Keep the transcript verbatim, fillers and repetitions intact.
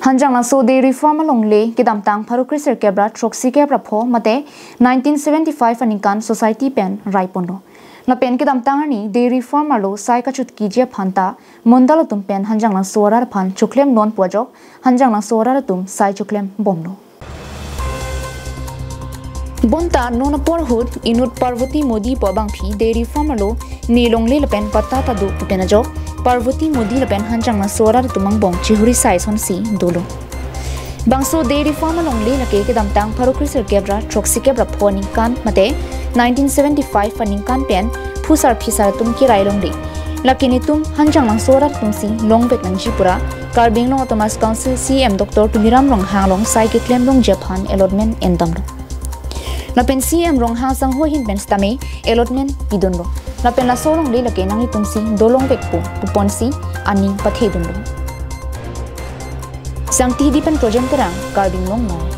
Hanjanglangso Dairy Farm alongle kedamtang pharo kresirkep ra throksi kep ra pho mate nineteen seventy-five aningkan society pen raiponlo. Lapen kedamtang arni Dairy Farm arlo sai kachotkiji aphan ta mondol atum pen Hanjanglangso arat aphan choklem non pu ajok Hanjanglangso arat atum sai choklem bomlo. Bonta non apor ahut inut Parvati Modi pu abangphi Dairy Farm arlo ne longle lapen patta ta do pu pen ajok Parvati Modi lapen Hanjanglangso arat atum angbong chihuri sai sonsi dolo. Bangso Dairy Farm alongle lake kedamtang pharo kresirkep ra throksi kep ra pho aningkan mate nineteen seventy-five aningkan pen phusar phisar atum kirai longle. Lake netum Hanjanglangso arat atumsi longvek nangji pura Karbi Anglong Autonomous Council C E M Doctor Tuliram Ronghang along sai keklem longji aphan allotment endamlo. Lapen C E M Ronghang sangho ahin pen sitame allotment pidunlo. Lapen laso alongle lake nanglitumsi dolongvekpo puponsi aning pathedunlo. Sangti Hidi pen Projen Terang, Karbi Anglong Now.